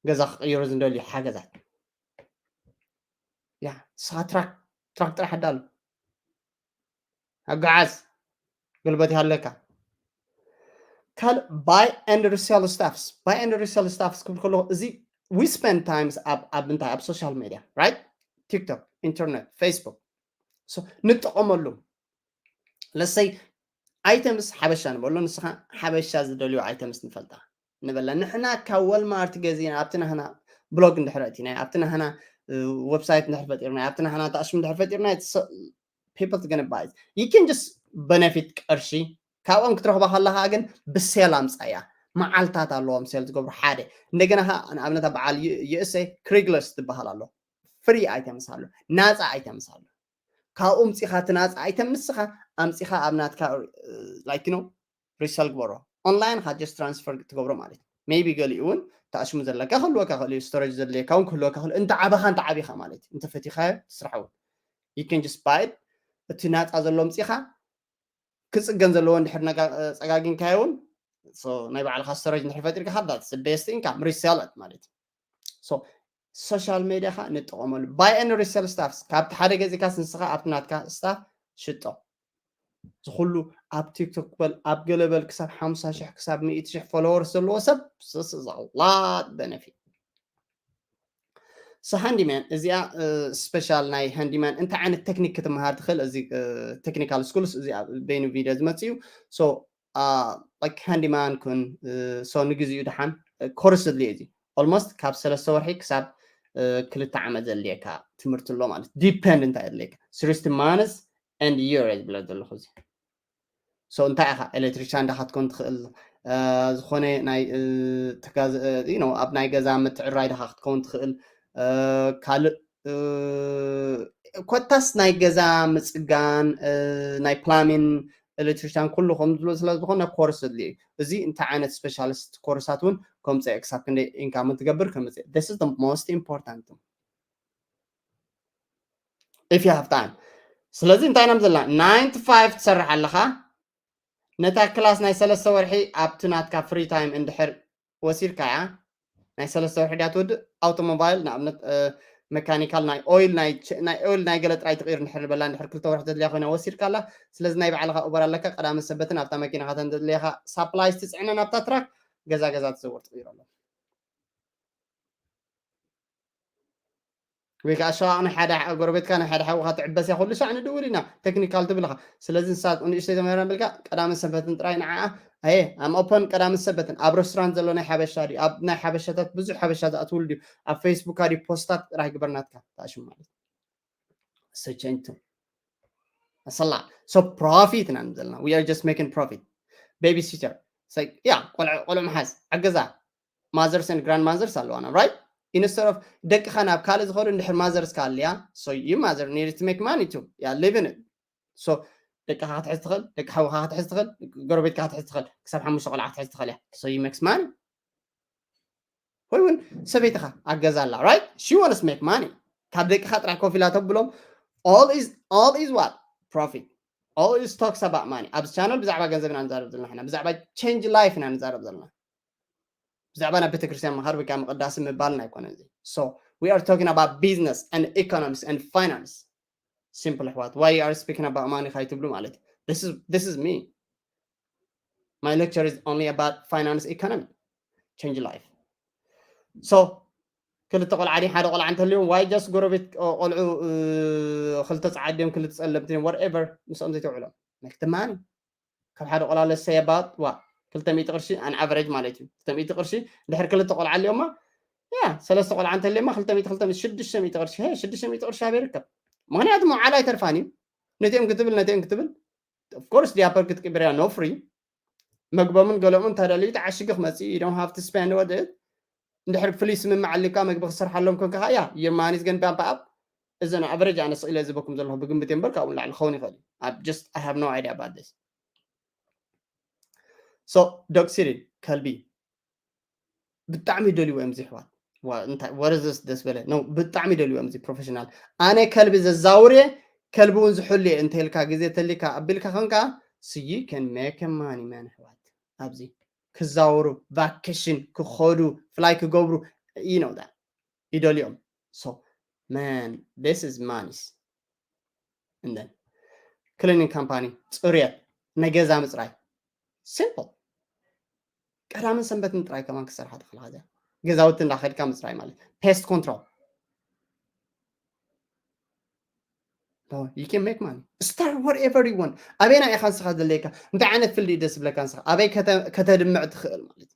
ገዛ ክቅይሩ ዝደልዩ ሓገዛት ያ ንስኻ ትራክ ትራክ ጥራሕ ኣዳሉ ኣጓዓዝ ጉልበት ይሃለካ ካል buy and resell stuffs buy and resell stuffs ክብል ከለኹ እዚ we spend times ኣብ ኣብ እንታይ ኣብ social media right TikTok internet Facebook so ንጠቐመሉ let's say items ሓበሻ ንበሎ ንስኻ ሓበሻ ዝደልዩ items ንፈልጣ ንበላ ንሕና ካብ ወልማርት ገዚና ኣብቲ ናህና blog እንድሕር ኣእቲና ኣብቲ ናህና website እንድሕር ፈጢርና ኣብቲ ናህና ተኣሽሙ እንድሕር ፈጢርና people to gonna buy you can just benefit ቅርሺ ካብኦም ክትረኽባ ከለካ ግን ብሴል ኣምፃያ መዓልታት ኣለዎም ሴል ዝገብሩ ሓደ እንደገና ንኣብነት በዓል USA Craigslist ዝበሃል ኣሎ free items ኣሎ ናፃ items ኣሎ ካብኡ ምፂኻ እቲ ናፃ item ንስኻ ኣምፂኻ ኣብ ናትካ like you know resell ግበሮ online ካ just transfer ትገብሮ ማለት maybe ገሊኡ እውን ተኣሽሙ ዘለካ ክህልወካ ክእል storage ዘድልየካ እውን ክህልወካ ክእል እንተ ዓበኻ እንተ ዓቢኻ ማለት እዩ እንተ ፈቲኻዮ ትስራሕ እውን you can just buy it እቲ ናፃ ዘሎ ምፂኻ ክፅገን ዘለዎ እንድሕር ጸጋጊንካዮ እውን ናይ ባዕልካ storage እንድሕር ፈጢርካ that's the best income resell it ማለት እዩ social media ካ ንጥቀመሉ buy and resell stuffs ካብቲ ሓደ ገዚእካስ ንስኻ ኣብቲ ናትካ stuff ሽጦ ዝኩሉ ኣብ ቲክቶክ በል ኣብ ገለበል ክሳብ ሓምሳ ሽሕ ክሳብ ሚእቲ ሽሕ followers ዘለዎ ሰብ this is a lot benefit so handyman እዚኣ special ናይ handyman እንታይ ዓይነት ቴክኒክ ክትመሃር ትኽእል እዚ technical schools እዚ በይኑ ቪድዮ ዝመፅእ እዩ so like handyman ኩን so ንግዚኡ ደሓን ኮርስ ዘድልዮ እዚ almost ካብ ሰለስተ ወርሒ ክሳብ ክልተ ዓመት ዘድልየካ ትምህርቲ ኣሎ ማለት depend እንታይ የድልየካ sixty months and year ዝብለ ዘለኹ እዚ so እንታይ ኢኻ electrician ዳኻ ትኮን ትኽእል ዝኾነ ናይ ኣብ ናይ ገዛ ምትዕራይ ዳኻ ክትከውን ትኽእል ካልእ ኮታስ ናይ ገዛ ምፅጋን ናይ plumbing electrician ኩሉ ከም ዝብሎ ስለ ዝኾነ ኮርስ ኣድልዮ እዩ። እዚ እንታይ ዓይነት specialist ኮርሳት እውን ከምፅእ ክሳብ ክንደይ income ትገብር ከምፅእ this is the most important if you have time። ስለዚ እንታይ ኢና ዘለና nine to five ትሰርሕ ኣለኻ። ነታ ክላስ ናይ ሰለስተ ወርሒ ኣብቲ ናትካ free time እንድሕር ወሲድካያ ናይ ሰለስተ ወርሒ ድያ ትወድእ። Automobile ንኣብነት mechanical ናይ oil ናይ oil ናይ ገለ ጥራይ ትቕይር እንድሕር ንበላ እንድሕር ክልተ ወርሒ ዘድልያ ኮይና ወሲድካ ኣላ። ስለዚ ናይ ባዕልኻ Uber ኣለካ። ቀዳምን ሰበትን ኣብታ መኪናኻ ተን ዘድልየኻ supplies ትፅዕነን ኣብታ truck ገዛ ገዛ ትዘውር ትቕይረሎም። ወይ ከዓ ሸዋቕ ናይ ሓደ ጎረቤትካ ናይ ሓደ ሓውካ ትዕበስ እያ ኩሉ ሳዕ ንድውል ኢና technical ትብልካ። ስለዚ ንሳት ንእሽተይ ተመራ ብልካ ቀዳምን ሰበትን ጥራይ ንዓኣ ኣየ I'm open ቀዳምን ሰበትን ኣብ restaurant ዘሎ ናይ ሓበሻ ድዩ ኣብ ናይ ሓበሻታት ብዙሕ ሓበሻ ዝኣትውሉ ድዩ ኣብ Facebook ድዩ ፖስታት ጥራይ ግበር ናትካ ታሽም ማለት ሰቸንቱ ኣሰላ so profit ኢና ዘለና we are just making profit babysitter yeah ቆልዑ ምሓዝ ዕገዛ mothers and grandmothers ኣለዋና right instead of ደቅኻ ናብ ካልእ ዝኸዱ እንድሕር mothers ካ ኣለያ so you mother need to make money too yeah living it so ደቅኻ ክትሕዝ ትኽእል ደቂ ሓውኻ ክትሕዝ ትኽእል ጎረቤትካ ክትሕዝ ትኽእል ክሳብ ሓሙሽተ ቆልዓ ክትሕዝ ትኽእል እያ so you makes money ወይ እውን ሰበይትኻ ኣገዛ ኣላ right she wants make money ካብ ደቅኻ ጥራይ ኮፍ ኢላ ተብሎም all is all is what profit all is talks about money ኣብዚ channel ብዛዕባ ገንዘብ ኢና ንዛረብ ዘለና ብዛዕባ change life ኢና ንዛረብ ዘለና ብዛዕባ ናብ ቤተክርስትያን ምኻድ ወይ ከዓ ምቕዳስ ምባልና ኣይኮነ እዚ so we are talking about business and economics and finance simple ኣሕዋት why you are speaking about money ካይትብሉ ማለት this is this is me my lecture is only about finance economy change life so ክልተ ቆልዓ ድዩ ሓደ ቆልዓ እንተልዮም why just ጎረቤት ቆልዑ ክልተ ፀዓድዮም ክልተ ፀለምቲ whatever ምስኦም ዘይተውዕሎም make the money ካብ ሓደ ቆልዓ let's say about ዋ ክልተ ሚእቲ ቅርሺ an average ማለት እዩ ክልተ ሚእቲ ቅርሺ ድሕር ክልተ ቆልዓ ኣለዮማ ያ ሰለስተ ቆልዓ እንተልዮማ ክልተ ሚእቲ ክልተ ሚእቲ ሽዱሽተ ሚእቲ ቅርሺ ሄ ሽዱሽተ ሚእቲ ቅርሺ ኣበይ ይርከብ ምክንያቱ መዓላ ኣይተርፋን እዩ ነቲኦም ክትብል ነቲኦም ክትብል of course diaper ክትቅብር እያ no free መግቦምን ገለኦምን ተደልዩ ተዓሽጉ ክመፅእ you don't have to spend what it እንድሕር ፍሉይ ስምምዕ ኣልካ መግቢ ክሰርሓሎም ኮንካ ያ your money is gonna bump up እዚ ን average ኣነ ስቕ ኢለ ዝበኩም ዘለኹ ብግምት እየ እምበር ካብኡ ንላዕሊ ክኸውን ይኽእል እዩ ኣብ just I have no idea about this so ዶክሲሪን ከልቢ ብጣዕሚ ይደልይዎ እዮም እዚ ኣሕዋት እንታይ ወረዘስ ደስ በለ ነው ብጣዕሚ ይደልይዎ እዮም እዚ professional ኣነ ከልቢ ዘዛውር እየ ከልቢ እውን ዝሕሉ እየ እንተልካ ግዜ ተሊካ ኣቢልካ ኮንካ so you can make money man ኣሕዋት ኣብዚ ክዛወሩ vacation ክኸዱ fly ክገብሩ you know that ይደልዮም so man this is money and then cleaning company ፅርየት ናይ ገዛ ምፅራይ simple ቀዳምን ሰንበትን ጥራይ ከማን ክሰርሓ ትኽእል እዚኣ ገዛውቲ እንዳኸድካ ምፅራይ ማለት pest control you can make money start whatever you want ኣበይና ኢኻ ንስኻ ዘለካ እንታይ ዓይነት field እዩ ደስ ዝብለካ ንስኻ ኣበይ ከተድምዕ ትኽእል ማለት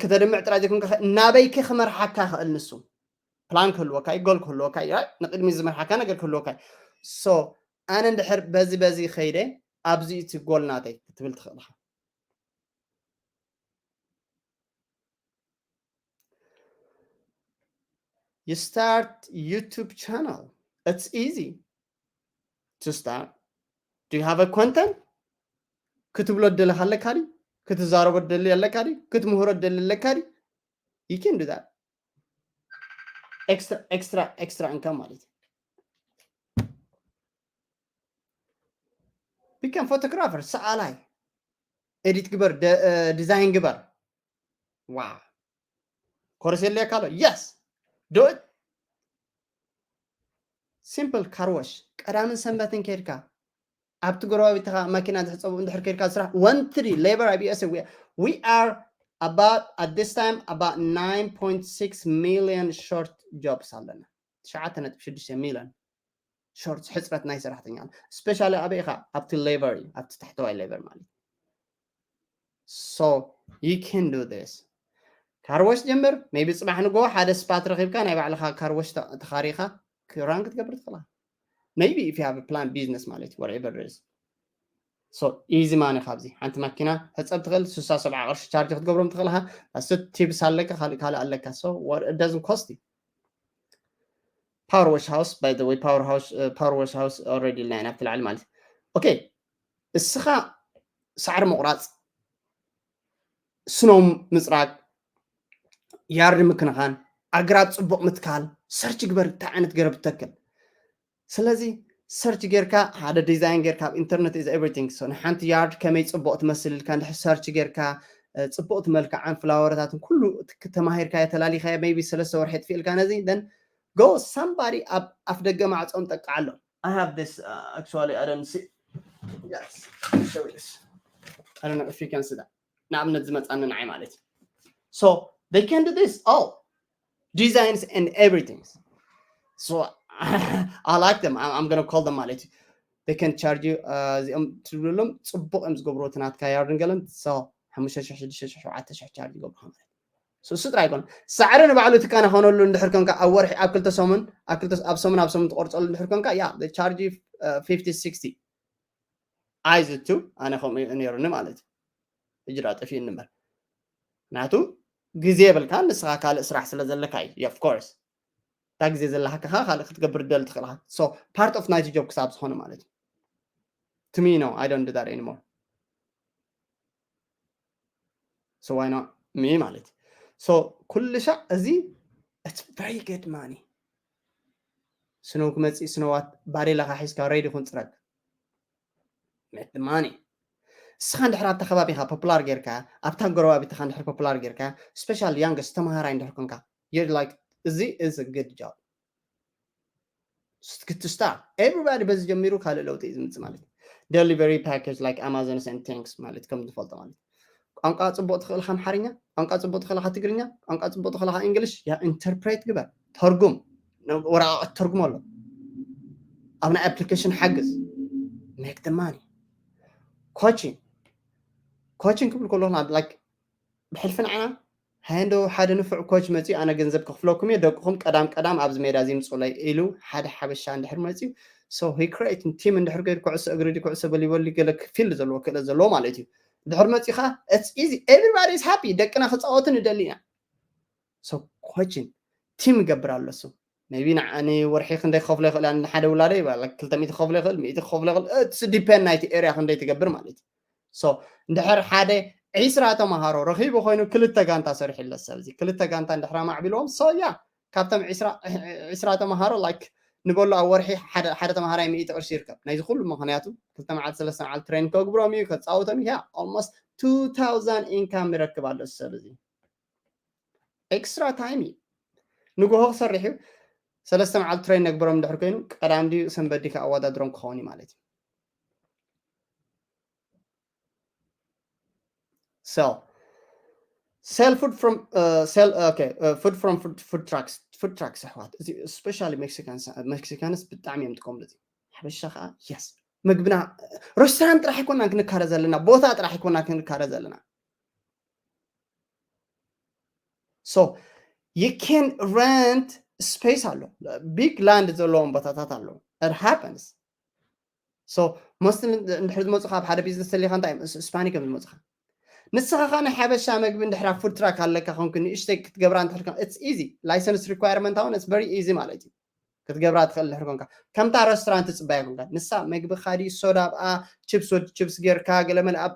ከተድምዕ ጥራይ ዘይኮንካ ናበይከ ክመርሓካ ይኽእል ንሱ plan ክህልወካ እዩ goal ክህልወካ እዩ ንቅድሚ ዝመርሓካ ነገር ክህልወካ እዩ so ኣነ እንድሕር በዚ በዚ ከይደ ኣብዚ እቲ goal ናተይ ክትብል ትኽእል ኢኻ you start YouTube channel it's easy to start do you have a content ክትብሎ ደለካ ኣለካ ድዩ ክትዛረቦ ደሊ ኣለካ ድዩ ክትምህሮ ደሊ ኣለካ ድዩ you can do that extra extra extra income ማለት እዩ become photographer ሰኣላይ edit ግበር design ግበር wow ኮርስ የለካ ኣሎ yes do it simple car wash ቀዳምን ሰንበትን ከድካ ኣብቲ ጎረባቢትኻ መኪና ዝሕፀቡ እንድሕር ከድካ ስራሕ one three labor ኣብ USA we are about at this time about nine point six million short jobs ኣለና ትሽዓተ ነጥቢ ሽዱሽተ ሚልዮን short ሕፅረት ናይ ሰራሕተኛ specially ኣበይ ኢኻ ኣብቲ labor እዩ ኣብቲ ታሕተዋይ labor ማለት so you can do this car wash ጀምር maybe ፅባሕ ንጎ ሓደ spot ረኺብካ ናይ ባዕልኻ car wash ተኻሪኻ run ክትገብር ትኽእላ maybe if you have a plan business ማለት እዩ whatever it is so easy money ካብዚ ሓንቲ ማኪና ሕፀብ ትኽእል ስሳ ሰብዓ ቅርሺ charge ክትገብሮም ትኽእልካ እሱ tips ኣለካ ካልእ ካልእ ኣለካ so it doesn't cost you power wash house, by the way, power house, uh, power wash house already line up ትልዓል ማለት። Okay፣ እስኻ ሳዕሪ ምቑራጽ፣ ስኖም ምጽራግ፣ ያርድ ምክንኻን፣ ኣግራብ ጽቡቕ ምትካል፣ ሰርች ግበር እንታይ ዓይነት ገረብ ትተክል። ስለዚ ሰርች ጌርካ ሓደ ዲዛይን ጌርካ ኣብ ኢንተርነት is everything። So ንሓንቲ ያርድ ከመይ ጽቡቕ ትመስል ኢልካ እንድሕር ሰርች ጌርካ፣ እ፣ ጽቡቕቲ መልክዓን ፍላወረታትን ኩሉ ት-፣ ተማሂርካዮ ተላሊኻዮ maybe ሰለስተ ወርሒ የጥፊእልካ ነዚ። Then go somebody ኣብ ኣፍ ደገ ማዕጾም ጠቃ ኣሎ። I have this, uh, actually, I don't see. Yes, I'll show you this. I don't know if you can see that. ንኣብነት ዝመጻኒ ንዓይ ማለት እዩ። So they can do this all designs and everything. So I like them. I'm, I'm gonna call them ማለት እዩ። They can charge you, uh, እዚኦም ትብልሎም ጽቡቕ እዮም ዝገብሩ እቲ ናትካ ያርድን ገለን። So ሓሙሽተ ሽሕ፣ ሽዱሽተ ሽሕ፣ ሸውዓተ ሽሕ ቻርጅ ይገብሩኻ ማለት እዩ። So እሱ ጥራይ ኣይኮነ፣ ሳዕሪ ንባዕሉ ትካና ኾነሉ እንድሕር ኮንካ ኣብ ወርሒ ኣብ ክልተ ሰሙን ኣብ ክልተ ኣብ ሰሙን ኣብ ሰሙን ትቆርጸሉ እንድሕር ኮንካ ያ they charge you, uh, fifty, sixty። ኣይዝቱ ኣነ ከምኡ እዩ ነይሩኒ ማለት እዩ። ሕጂ ዳ ጠፊኡኒ እምበር። ምክንያቱ ግዜ የብልካ፣ ንስኻ ካልእ ስራሕ ስለ ዘለካ እዩ። Of course እታ ግዜ ዘለካ ከኣ ካልእ ክትገብር ደል ትኽእል ኢኻ። So part of ናይቲ ጆብ ክሳብ ዝኾነ ማለት እዩ። To me, no, I don't do that anymore. So why not me ማለት እዩ። So ኩሉ ሻዕ እዚ it's very good money። ስኖው ክመጽእ ስኖዋት ባዴላኻ ሒዝካ ሬዲ ኩን ጽረግ። Make the money። እስኻ እንድሕር ኣብታ ከባቢኻ ፖፑላር ጌርካ፣ ኣብታ ጎረባቢትኻ እንድሕር ፖፑላር ጌርካ፣ ስፔሻል ያንግስ ተምሃራይ እንድሕር ኮንካ፣ you're like፣ እዚ is a good job። ስትክትስታ everybody በዚ ጀሚሩ ካልእ ለውጢ እዩ ዝምጽእ ማለት እዩ። Delivery package like Amazon and things ማለት ከም ዝፈልጦ ማለት እዩ። ቋንቋ ጽቡቕ ትኽእል ኢኻ ኣምሓርኛ፣ ቋንቋ ጽቡቕ ትኽእል ኢኻ ትግርኛ፣ ቋንቋ ጽቡቕ ትኽእል ኢኻ እንግሊሽ፣ ያ ኢንተርፕሬት ግበር፣ ተርጉም፣ ነ-፣ ወረቓቕቲ ተርጉመሎም፣ ኣብ ናይ ኣፕሊኬሽን ሓግዝ፣ make the money። ኮቺንግ፣ ኮቺንግ ክብል ከለኹ like ብሕልፊ ንዓና ሃይ እንዶ ሓደ ንፉዕ ኮች መፂኡ ኣነ ገንዘብ ክኽፍለኩም እየ ደቅኹም ቀዳም ቀዳም ኣብዚ ሜዳ እዚ ምፁለይ ኢሉ ሓደ ሓበሻ እንድሕር መፂኡ so he create ቲም እንድሕር ከይዱ ኩዕሶ እግሪ ድዩ ኩዕሶ በሊቦል ድዩ ገለ ፊልድ ዘለዎ ክእለት ዘለዎ ማለት እዩ። እንድሕር መፂኡ ከዓ it's easy, everybody is happy፣ ደቅና ክፃወቱ ንደሊ ኢና። So ኮችን ቲም ይገብር ኣሎ እሱ። Maybe ንዓ-፣ ንወርሒ ክንደይ ክኸፍሎ ይኽእል እያ ንሓደ ውላደይ፣ like ክልተ ሚእቲ ክኸፍሎ ይኽእል፣ ሚእቲ ክኸፍሎ ይኽእል፣ it's depend ናይቲ ኤርያ ክንደይ ትገብር ማለት እዩ። So እንድሕር ሓደ ዒስራ ተምሃሮ ረኺቡ ኮይኑ ክልተ ጋንታ ሰሪሕለ ሰብ እዚ ክልተ ጋንታ እንድሕር ኣማዕቢልዎም so yeah ካብቶም ዒስራ ዒስራ ተምሃሮ like ንበሉ ኣብ ወርሒ ሓደ ሓደ ተምሃራይ ሚእቲ ቅርሺ ይርከብ። ናይዚ ኩሉ ምኽንያቱ ክልተ መዓልቲ ሰለስተ መዓልቲ ትሬን ከግብሮም እዩ ከፃውቶም እዩ። Yeah almost two thousand income ይረክብ ኣሎ እዚ ሰብ እዚ። ኤክስትራ ታይም እዩ። ንግሆ ክሰርሕ እዩ። ሰለስተ መዓልቲ ትሬን ነግበሮም እንድሕር ኮይኑ ቀዳም ድዩ ሰንበት ድዩ ከኣወዳድሮም ክኸውን እዩ ማለት እዩ። So sell food from, uh, sell, okay, uh, food from food, food trucks, food trucks ኣሕዋት፣ እዚ ስፔሻሊ ሜክሲካንስ፣ ሜክሲካንስ ብጣዕሚ እዮም ዝጥቀምሉ። እዚ ሓበሻ ከዓ የስ ምግብና ሬስቶራንት ጥራሕ ኣይኮናን ክንካረ ዘለና፣ ቦታ ጥራሕ ኣይኮናን ክንካረ ዘለና። So you can rent space ኣሎ፣ ቢግ ላንድ ዘለዎም ቦታታት ኣለዉ። It happens። So most እንድሕር ዝመፁኻ ኣብ ሓደ ቢዝነስ ተሊኻ እንታይ እዮም ስፓኒክ እዮም ዝመፁኻ። ንስኻ ኸዓ ናይ ሓበሻ መግቢ እንድሕር ኣብ ፉድ ትራክ ኣለካ ኮንክ ንእሽተይ ክትገብራ እንድሕር ኮንካ it's easy። ላይሰንስ ሪኳየርመንት እውን it's very easy ማለት እዩ። ክትገብራ ትኽእል እንድሕር ኮንካ ከምታ ረስቶራንት ትፅበያ ኮንካ ንሳ መግቢ ካዲ ሶዳ ኣብኣ ችፕስ ወዲ ችፕስ ጌርካ ገለመለ ኣብ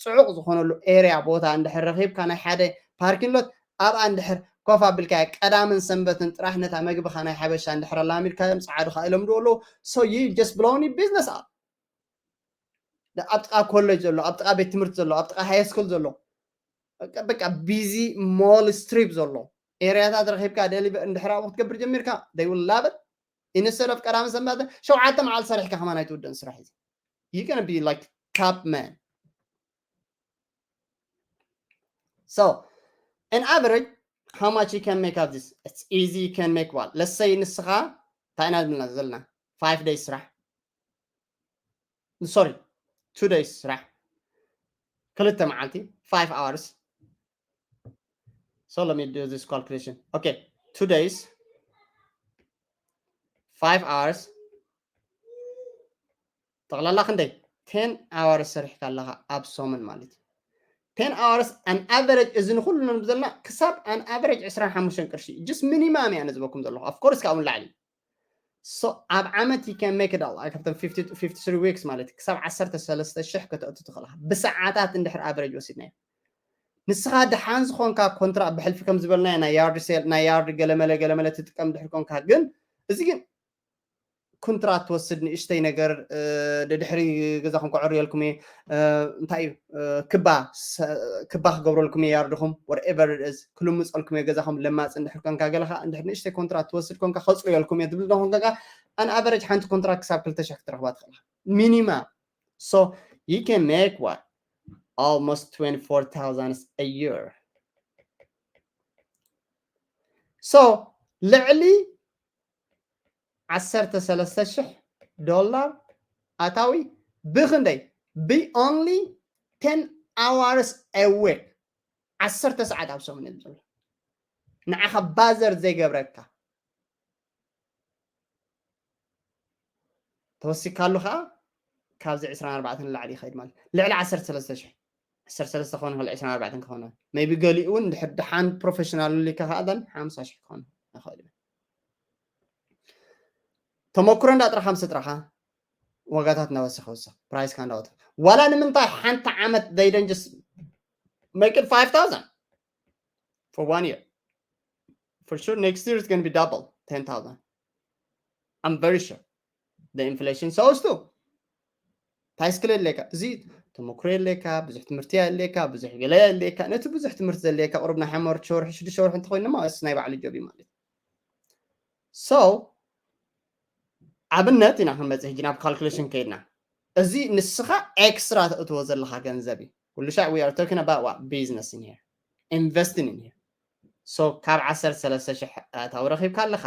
ፅዑቕ ዝኾነሉ ኤርያ ቦታ እንድሕር ረኺብካ ናይ ሓደ ፓርኪንግ ሎት ኣብኣ እንድሕር ኮፍ ኣቢልካያ ቀዳምን ሰንበትን ጥራሕ ነታ መግብኻ ናይ ሓበሻ እንድሕር ኣላሚድካዮም ፃዓዱ ከ ኢሎም ድዎ ኣለዉ። So you just blown your business up። ኣብ ጥቓ ኮሌጅ ዘሎ ኣብ ጥቓ ቤት ትምህርቲ ዘሎ ኣብ ጥቓ ሃይ ስኩል ዘሎ በቃ ቢዚ ሞል ስትሪፕ ዘሎ ኤርያታት ረኺብካ ደሊቨ እንድሕር ኣብኡ ክትገብር ጀሚርካ they will love it። Instead of ቀዳምን ሰንበትን ሸውዓተ መዓልቲ ሰሪሕካ ከማን ኣይትውድእን ስራሕ እዚ። You gonna be like top man. So in average how much you can make of this? It's easy, you can make what? Let's say ንስኻ እንታይ ኢና ዝብልና ዘለና five days ስራሕ፣ sorry, two days ስራሕ፣ ክልተ መዓልቲ five hours። So let me do this calculation. Okay, two days, five hours፣ ጠቕላላ ክንደይ? Ten hours ሰሪሕካ ኣለኻ ኣብ ሰሙን ማለት እዩ። Ten hours on average፣ እዚ ንኩሉ ንብዘልና ክሳብ on average ዕስራን ሓሙሽተን ቅርሺ just ሚኒማም እያ ነዝበኩም ዘለኹ። Of course ካብኡ ንላዕሊ So ኣብ ዓመት you can make it all like ካብቶም fifty to fifty-three weeks ማለት ክሳብ ዓሰርተ ሰለስተ ሽሕ ከተእቱ ትኽእልኻ ብሰዓታት እንድሕር average ወሲድናዮ። ንስኻ ደሓን ዝኾንካ ኮንትራ ብሕልፊ ከም ዝበልናዮ ናይ yard sale ናይ yard ገለመለ ገለመለ ትጥቀም ድሕር ኮንካ ግን እዚ ግን ኮንትራት ትወስድ ንእሽተይ ነገር ድድሕሪ ገዛኹም ክዕርየልኩም እየ እንታይ እዩ ክባ ክባ ክገብረልኩም እየ ያርድኹም whatever ክልምፀልኩም እየ ገዛኹም ለማፅ እንድሕር ኮንካ ገለካ እንድሕር ንእሽተይ ኮንትራት ትወስድ ኮንካ ከፅርየልኩም እየ ትብል ዶኾንካ an average ሓንቲ ኮንትራት ክሳብ ክልተ ሽሕ ክትረኽባ ትኽእልካ ሚኒማ so you can make what almost twenty-four thousand a year so ልዕሊ ዓሰርተ ሰለስተ ሽሕ ዶላር ኣታዊ ብክንደይ be only ten hours a week ዓሰርተ ሰዓት ኣብ ሰሙን እዩ ዘሎ ንዓኻ ባዘር ዘይገብረካ ተወሲካሉ ከዓ ካብዚ ዕስራን ኣርባዕተን ንላዕሊ ይኸይድ ማለት ልዕሊ ዓሰርተ ሰለስተ ሽሕ ዓሰርተ ሰለስተ ክኾን ይኽእል ዕስራን ኣርባዕተን ክኾን maybe ገሊኡ እውን ድሕር ድሓን ፕሮፌሽናል ልካ ከዓ ዘን ሓምሳ ሽሕ ክኾን ይኽእል እዩ ተመክሮ እንዳጥረኻ ምስ ጥረኻ ዋጋታት እናወሰኸ ወሰኽ ፕራይስካ እንዳወተ ዋላ ንምንታይ ሓንቲ ዓመት they don't just make it five thousand for one year for sure next year is going to be double ten thousand I'm very sure the inflation ሰውስቱ እንታይ ስክል የድልየካ እዚ ተመክሮ የድልየካ ብዙሕ ትምህርቲ የድልየካ ብዙሕ ገለ የድልየካ ነቲ ብዙሕ ትምህርቲ ዘድልየካ ቁሩብ ናይ ሓመር ሸወርሒ ሽዱሽተ ወርሒ እንተኮይኑ ድማ እስ ናይ ባዕሉ ጆብ እዩ ማለት so ኣብነት ኢና ክንመፅእ ሕጂ ናብ ካልኩሌሽን ከይድና እዚ ንስኻ ኤክስትራ ተእትዎ ዘለካ ገንዘብ እዩ ኩሉ ሻዕ we are talking about what business in here investing in here so ካብ ዓሰርተ ሰለስተ ሽሕ ኣታዊ ረኪብካ ኣለካ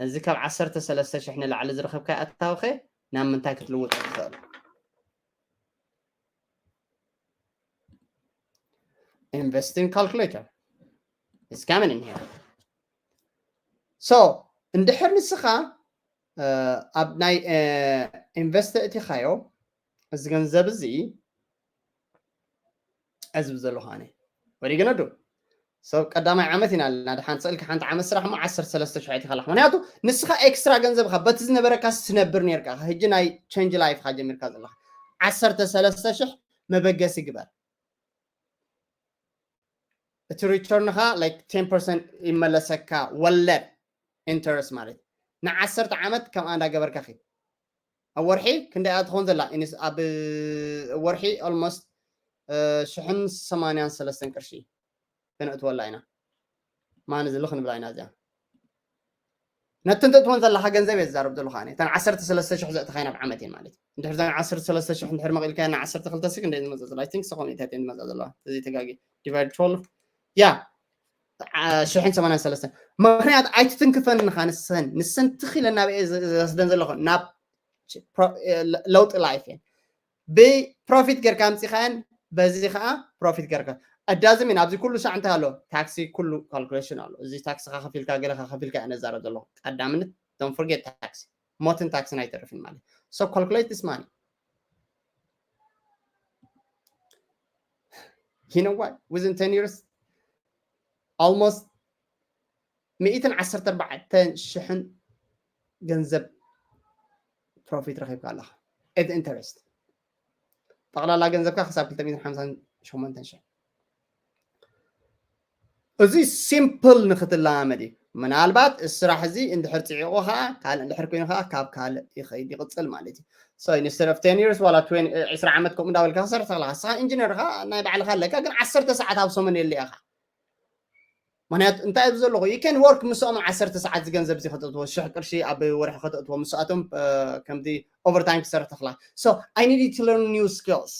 እዚ ካብ ዓሰርተ ሰለስተ ሽሕ ንላዕሊ ዝረከብካ ኣታዊ ከ ናብ ምንታይ ክትልውጦ ትኽእል investing calculator is coming in here so እንድሕር ንስኻ ኣብ ናይ ኢንቨስት እቲኻዮ እዚ ገንዘብ እዚ ዕዝብ ዘለኹ ኣነ ወዲገ ነዱ ሰብ ቀዳማይ ዓመት ኢና ኣለና ድሓን ስእልካ ሓንቲ ዓመት ስራሕ ሞ ዓሰርተ ሰለስተ ሽሕ ኢኻ ምክንያቱ ንስኻ ኤክስትራ ገንዘብካ በቲ ዝነበረካ ትነብር ነርካ ሕጂ ናይ ቸንጅ ላይፍካ ጀሚርካ ዘለካ ዓሰርተ ሰለስተ ሽሕ መበገሲ ግበር እቲ ሪተርንኻ like ten percent ይመለሰካ ወለድ ኢንተረስት ማለት ንዓሰርተ ዓመት ከምኣ እንዳገበርካ ኺድ ኣብ ወርሒ ክንደይ እያ ትኸውን ዘላ ኢንስ ኣብ ወርሒ ኦልሞስት ሽሕን ሰማንያን ሰለስተን ቅርሺ ከነእትወላ ኢና ማን ዝልኽ ንብላ ኢና እዚኣ ነቲ እንተእትወን ዘለካ ገንዘብ እየ ዝዛረብ ዘለኹ ኣነ እተን ዓሰርተ ሰለስተ ሽሕ ዘእተኻይ ናብ ዓመት እየን ማለት እዩ እንድሕር ዘን ዓሰርተ ሰለስተ ሽሕ እንድሕር መቒልካዮ ና ዓሰርተ ክልተ ሲ ክንደይ ዝመፀ ዘላ I think ሰኾን ኢታት እየን ዝመፃ ዘለዋ እዚ ተጋጊ divide twelve ያ ሽሕን ሰማንያን ሰለስተን ምክንያት ኣይትትንክፈን ንኻ ንሰን ንሰን ትኺለ ናብ ዘስደን ዘለኹ ናብ ለውጢ ላይፍ እየን ብፕሮፊት ጌርካ ኣምፂኻየን በዚ ከዓ ፕሮፊት ጌርካ ኣዳዝም ኢና ኣብዚ ኩሉ ሳዕ እንታይ ኣሎ ታክሲ ኩሉ ካልኩሌሽን ኣሎ እዚ ታክስካ ከፊልካ ገለካ ከፊልካ እያ ነዛረብ ዘለኹ ቀዳምነት don't forget tax ሞትን ታክስን ኣይተርፍን ማለት so calculate this money you know what within ten years almost ሚእትን ዓሰርተ ኣርባዕተን ሽሕን ገንዘብ ፕሮፊት ረኺብካ ኣለኻ ኢንተረስት ጠቕላላ ገንዘብካ ክሳብ ክልተ ሚእትን ሓምሳን ሸሞንተን ሽሕ እዚ ሲምፕል ንክትለማመድ እዩ ምናልባት እዚ ስራሕ እዚ እንድሕር ፅዒቑ ከዓ ካልእ እንድሕር ኮይኑ ከዓ ካብ ካልእ ይኸይድ ይቕፅል ማለት እዩ so instead of ten years ዋላ ዕስራ ዓመት ከምኡ እንዳበልካ ክሰርሕ ተኽለካ ንስኻ ኢንጂነር ኻ ናይ ባዕልካ ኣለካ ግን ዓሰርተ ሰዓት ኣብ ሰሙን የለ ኢኻ ምክንያቱ እንታይ ኣብዚ ዘለኹ you can work ምስኦም ዓሰርተ ሰዓት ዝገንዘብ እዚ ከተእትዎ ሽሕ ቅርሺ ኣብ ወርሒ ከተእትዎ ምስኣቶም ከምዚ overtime ክሰርሕ ተኽላ so I need to learn new skills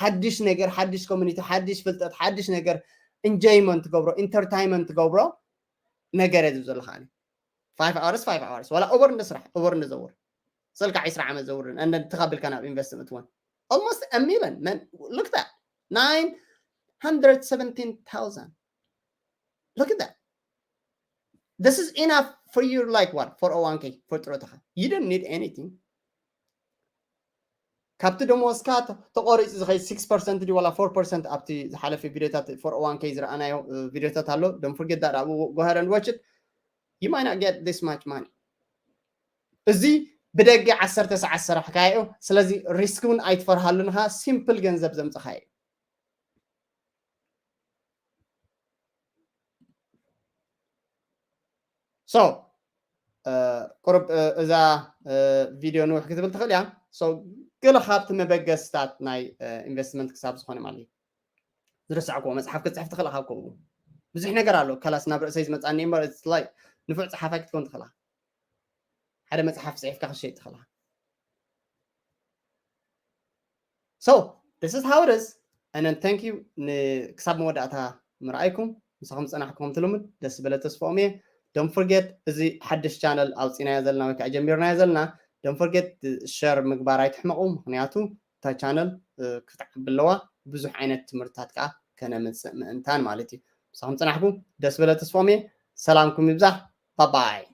ሓድሽ ነገር ሓድሽ community ሓድሽ ፍልጠት ሓድሽ ነገር enjoyment ትገብሮ entertainment ትገብሮ ነገር እየ ዝብል ዘለካ five hours five hours ዋላ ኦቨር እንደ ስራሕ ኦቨር እንደ ዘውር ስልካ ዕስራ ዓመት ዘውርን እንደ ተኻብልካ ናብ ኢንቨስት ምትወን almost a million man look that nine hundred seventeen thousand look at that this is enough for your like what for a one k for ጥሮታኻ you don't need anything ካብቲ ደሞዝካ ተቆሪፁ ዝኸይ six percent ድዩ ዋላ four percent ኣብቲ ዝሓለፈ ቪዲዮታት for a one k ዝረኣናዮ ቪዲዮታት ኣሎ don't forget that go ahead and watch it you might not get this much money እዚ ብደገ ዓሰርተ ሰዓት ዝሰራሕካዮ እዩ። ስለዚ ሪስክ እውን ኣይትፈርሃሉን ኢኻ። ሲምፕል ገንዘብ ዘምፅኻ እዩ። So ቁሩብ እዛ ቪድዮ ንውሕ ክትብል ትኽእል እያ። So ገለ ካብቲ መበገስታት ናይ ኢንቨስትመንት ክሳብ ዝኾነ ማለት እዩ ዝረሳዕኩዎ መፅሓፍ ክትፅሕፍ ትኽእል ኢኻ። ከምኡ ብዙሕ ነገር ኣሎ። ከላስ ናብ ርእሰይ ዝመፅኣኒ እምበር ንፉዕ ፀሓፋይ ክትከውን ትኽእል ኢኻ። ሓደ መፅሓፍ ፅሒፍካ ክትሸይጥ ትኽእል ኢኻ። So this is how it is, and then thank you ክሳብ መወዳእታ ምርኣይኩም። ምሳኹም ዝፀናሕኩም ትልምድ ደስ ዝበለ ተስፋኦም እየ። Don't forget እዚ ሓድሽ ቻነል ኣውፂናዮ ዘለና ወይ ከዓ ጀሚርናዮ ዘለና don't forget ሸር ምግባር ኣይትሕመቑ። ምክንያቱ እታ ቻነል ክትዓቢ ኣለዋ። ብዙሕ ዓይነት ትምህርትታት ከዓ ከነምፅእ ምእንታን ማለት እዩ። ምሳኹም ፀናሕኩም ደስ ዝበለ ተስፋኦም እየ። ሰላምኩም ይብዛሕ። ባባይ።